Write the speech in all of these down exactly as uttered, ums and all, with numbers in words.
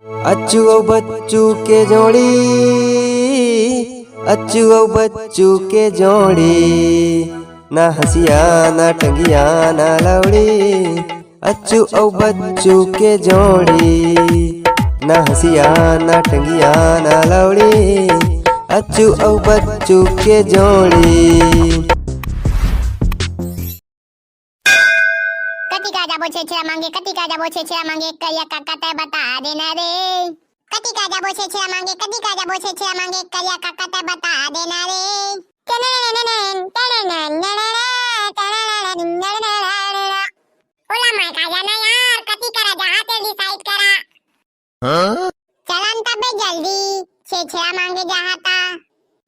अच्चू अउ बच्चू के जोड़ी, अच्चू अउ बच्चू के जोड़ी, ना हंसिया, ना टंगिया, ना लौड़ी। अच्चू अउ बच्चू के जोड़ी, ना हंसिया, ना टंगिया, ना लौड़ी। अच्चू अउ बच्चू के जोड़ी। कति का जाबो छेरछेरा मांगे, कति का जाबो छेरछेरा मांगे, करिया काका तैं बता देना रे। कति का जाबो छेरछेरा मांगे, कति का जाबो छेरछेरा मांगे, करिया काका तैं बता देना रे। ओला मैं का जाना यार, कति करा जाहा ते decide करा। हाँ? चलन तबे जल्दी, छेरछेरा मांगे जाहा ता।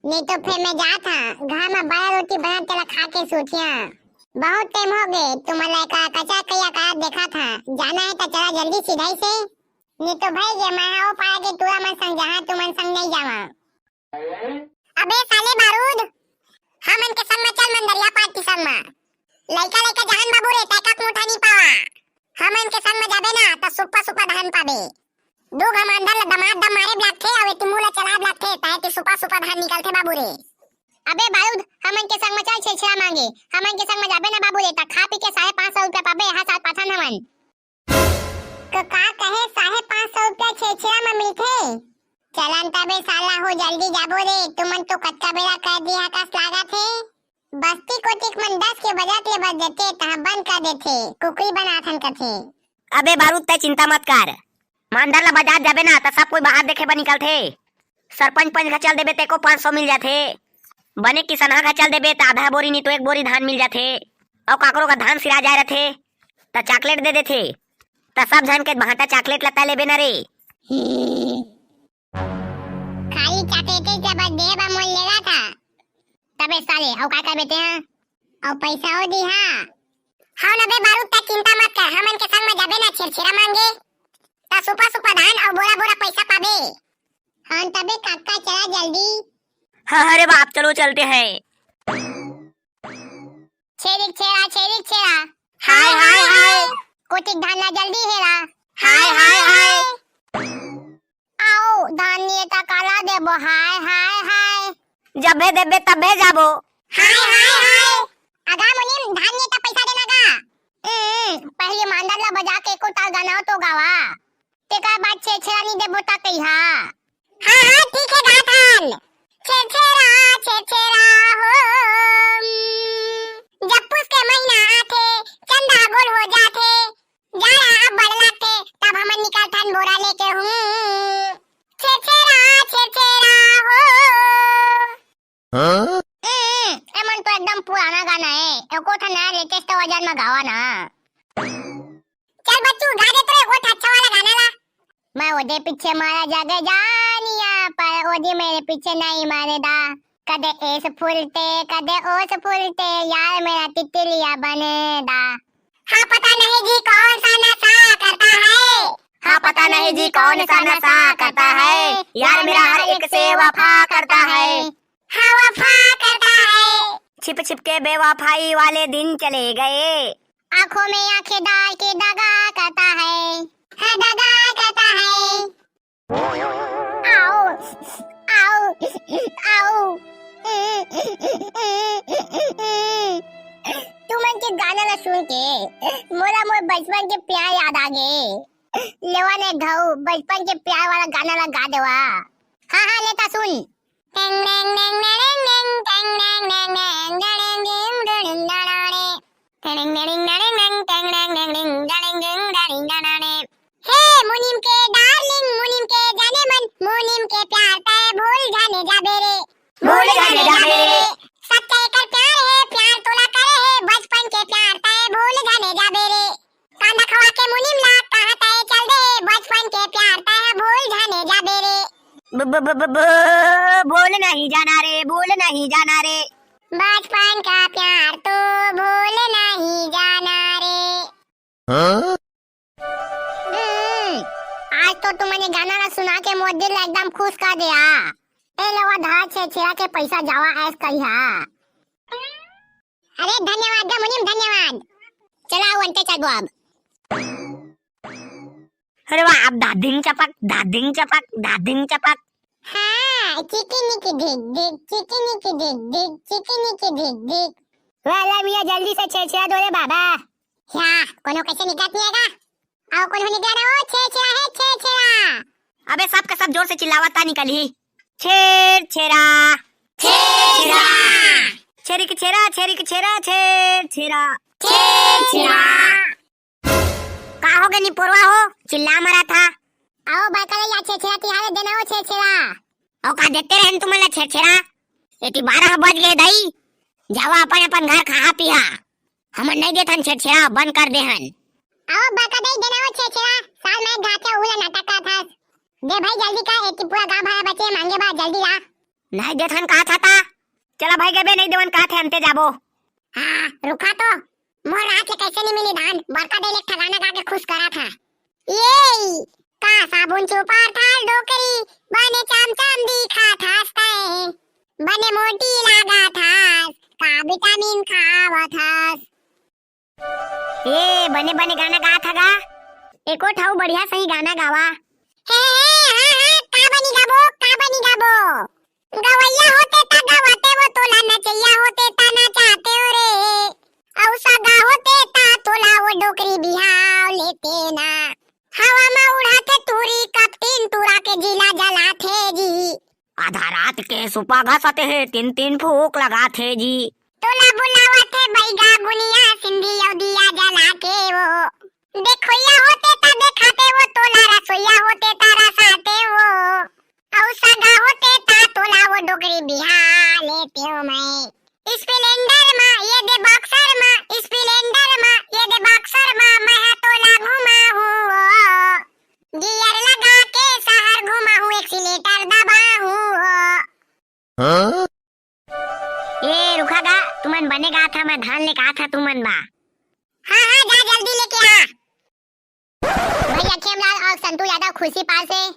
नहीं तो फिर मैं जात हा, घर में बड़ा रोटी बना, तेला खा के सूतिया। बहुत time हो गए, तुमन ला का कचा करिया का देखा था। जाना है तो चला जल्दी सीधा ही से। नहीं तो भाई ये मैं हो पाए के टूरा मन संग जाहा, तुमन संग नहीं जावा। अबे साले बारूद, हमन के संग में चल मंदरिया पार्टी संग में। लइका लइका जहन बाबू रे, तैका मुठा नहीं पावा। हमन के संग में जाबे ना, त सुप्पा सुप्पा धान पाबे। दू घमांडर ल दमाद दम मारे लागथे, अउ एती मुंह ल चलाब लागथे, तहे ते सुपा सुपा धान निकलथे बाबू रे। अबे बारूद, हमन के संग म चल छेरछेरा मांगे। हमन के संग म जाबे ना बाबू रे, त खा पी के साढ़े पाँच सौ रुपया पाबे, एहा साल पाथन हमन। क-, का कहे, साढ़े पाँच सौ रुपया छेरछेरा म मिलथे? चलन तबे साला हो, जल्दी जाबो रे, तुमन तो कतका बेरा कर दिया कस लागत हे। बस्ती कोतिक मन दस के बजत ले बज देथे, तहाँ बंद कर देथे, कुकरी बनाथन कथे। अबे बारूद, तै चिंता मत कर, मांडर ला बजात जाबे ना, त सब कोई बाहर देखे बर निकलथे। सरपंच पंच घर चल देबे, तेको पाँच सौ मिल जाथे। बने किसनहा घर चल देबे, त आधा बोरी नी तो एक बोरी धान मिल जाथे। अउ काकरो का धान सिरा जाय रथे, त chocolate दे देथे। त सब झन के भांटा chocolate ला तै लेबे ना रे। खाली chocolate जब देहे बर मोर लेगा था। तबे साले, अउ का करबे तें? अउ पैसा हो दिहा? हाँ न बे बारूद, तै चिंता मत कर, हमन के संग म जाबे ना छेरछेरा मांगे, त सुपा सुपा धान अउ बोरा बोरा पैसा पाबे। हाँ तबे काका, चला जल्दी। हाँ, अरे बाप, चलो चलते हैं। छेरिक छेरा, छेरिक छेरा। हाय, हाय, हाय। कोटिक धान ला जल्दी हेरा। हाय, हाय, हाय। आओ, धान निये त काला देबो, हाय, हाय, हाय। जब्बे देबे तब्बे जाबो। हाय, हाय, हाय। अगा मुनीम, धान निये त पैसा देना गा। हम्म, पहले मांदर ला बजा के एको ताल गाना तो गावा। तेकर बाद छेरछेरा नी देबो त कहिहा। हाँ, हाँ, ठीक हे, गाथन। छेरछेरा, छेरछेरा हो। जब पुस के महीना आथे, चंदा गोल हो जाथे। जाड़ा अब्बड़ लागथे, तब हमन निकलथन बोरा लेके हूँ। छेरछेरा, छेरछेरा हो। हाँ? ए, ए, एमन तो एकदम पुराना गाना हे। एको ठन नया latest version म गावा ना। चल बच्चू, गा दे तो एको ठन अच्छा वाला गाना ला। मैं ओदे पीछे मारा जागे जानिया, पर ओदे मेरे पीछे नहीं मारे दा। कदे एस फूलते, कदे ओस फूलते, यार मेरा तितलिया बने दा। हाँ, पता नहीं जी कौन सा नशा करता है। हाँ, पता नहीं जी कौन सा नशा करता है, यार मेरा हर एक से वफा करता है। हाँ, वफा करता है। छिप छिप के बेवफाई वाले दिन चले गए। आंखों में आंखें डाल के दगा करता है। हाँ, दगा करता है। आओ, आओ, आओ। तुमन के गाना ला सुन के मोला मोर बचपन के प्यार याद आ गे। लेवा ने घऊ बचपन के प्यार वाला गाना ला गा देवा। हाँ, हाँ, लेता सुन। हे मुनीम के darling, मुनीम के जाने मन, मुनीम के प्यार तै भूल जाने जाबे रे। भूल जाने जाबे रे। सच्चा एकर प्यार हे, प्यार तोला करे हे, बचपन के प्यार तै भूल जाने जाबे रे। कांदा खवा के मुनीम ला कहाँ तै चल दे, बचपन के प्यार तै भूल जाने जाबे रे। ब-, ब-, ब-, ब-, ब-, भूल नहीं जाना रे, भूल नहीं जाना रे। बचपन का प्यार तो भूल नहीं जाना रे। हाँ? हम्म, आज तो तुमन ये गाना ला सुना के मोर दिल ला एकदम खुश कर दिया। ए लेवा, धरा छेरछेरा के पैसा, जावा ऐश करिहा। अरे धन्यवाद गा मुनीम, धन्यवाद। चला, अउ अंते चलबो अब। अरे वाह, अब धाधिंग चपक, धाधिंग चपक, धाधिंग चपक। हाँ, चिकिनिकी धिक धिक, चिकिनिकी धिक धिक, चिकिनिकी धिक धिक। वाह, ला मियाँ, जल्दी से छेरछेरा दो रे बाबा। हाँ, कोनो कइसे निकलत नइ हे गा? अउ कोनो निकला ना हो, छेरछेरा हे, छेरछेरा। अबे सब के सब जोर से चिल्लावत त निकलही। छेरछेरा। छेरछेरा। छेरी के छेरा, छेरी के छेरा, छेरछेरा। छेरछेरा। का होगे निपोरवा हो, चिल्ला मरत हा? अउ बड़का दई, छेरछेरा तिहार दे ना हो, छेरछेरा। अउ का देते रहेन तुमन ला छेरछेरा? एती बारह बज गे दई, जावा अपन अपन घर खाहा पिहा। हमन नइ देथन छेरछेरा, बंद कर दे हन। अउ बड़का दई, दे ना हो छेरछेरा, साल में एक घाटा उला नाटक करत हस। दे भाई जल्दी कर, एती पूरा गांव भर बचे मांगे बा, जल्दी ला। नइ देथन कहत हा ता? चला भाई, गबे नइ देवन कहत हे, अंते जाबो। हाँ, रुका तो। मोर रात के कइसे नइ मिली धान, बड़का दई ले एक ठा गाना गा के खुश करत हा। ये का साबुन चुपाथस डोकरी, बने चाम चाम दिखत हस तैं, बने मोटी लागत हस, का विटामिन खावत हस? ए, बने बने गाना गात हा गा, एको ठा अउ बढ़िया सही गाना गावा। हे, हे, हाँ, हाँ, का बनी गाबो, का बनी गाबो? गवइया होते ता गवाते वो तोला, नचइया होते ता नचाते वो रे। अउ सगा होते ता तोला वो डोकरी बिहाव लेते ना। हवा मा उड़ाथे टूरी कपटीन, टूरा के जिला जलाथे जी। आधा रात के सुपा घसत हे, तीन तीन फूंक लगाथे जी। तोला बुलावत हे बइगा गुनिया, सिंधी अउ दिया जला के वो। देखोइया होते ता देखाते वो तोला, रसोइया होते ता रसाते वो। अउ सगा होते ता तोला वो डोकरी बिहा लेते हो मैं। स्प्लेंडर मा ये दे बॉक्सर मा, स्प्लेंडर मा ये दे बॉक्सर मा, मैं हा तोला घुमाहूँ वो। गियर लगा के शहर घुमाहूँ, एक्सीलेटर दबाहूँ वो। हाँ? ए, रुका गा, तुमन बने गात हा, मैं धान लेके आत हा तुमन बा। हाँ, हाँ, जा जल्दी लेके आ। भैया खेमलाल अउ संतु यादव खुर्सीपार से,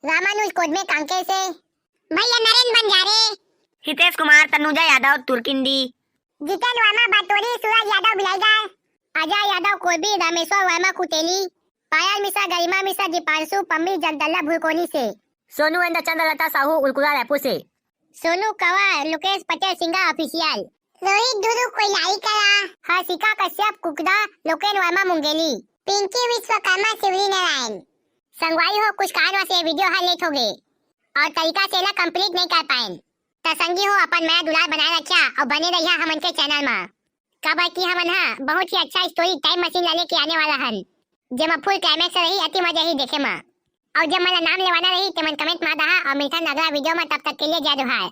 रामानुज कोदमे कांकेर से, भैया नरेंद्र बंजारे, हितेश कुमार, तनुजा यादव तुर्किंडी, जितेन वर्मा बरतोरी, सूरज यादव बिलाईगढ़, अजय यादव कोरबी, रामेश्वर वर्मा कुटेली, पायल मिश्रा, गरिमा मिश्रा, दीपांशु पम्मी जगदल्ला भुरकोनी से, सोनू and चंद्रलता साहू उलकुला रायपुर से, सोनू कंवर, लोकेश पटेल सिंगा ऑफिशियल, रोहित धुरू कोइलाई कला, हर्षिका कश्यप कुकदा, लोकेन वर्मा मुंगेली, पिंकी विश्वकर्मा शिवरी नारायण। संगवारी हो, कुछ कारणवश ये वीडियो ह लेट होगे अउ तरीका से एला कंप्लीट नइ कर पाएन। त संगी हो, अपन मया दुलार बनाए रखिया अउ बने रहिया हमन के चैनल मा, काबर कि हमन ह बहुत ही अच्छा स्टोरी टाइम मशीन ला लेके आने वाला हन, जेमा फुल क्लाइमैक्स रही, अति मजा ही देखे मा। अउ जब मन ला नाम लेवाना रही, ते मन कमेंट मार दहा अउ मिलथन अगला वीडियो मा। तब तक के लिए जय जोहार।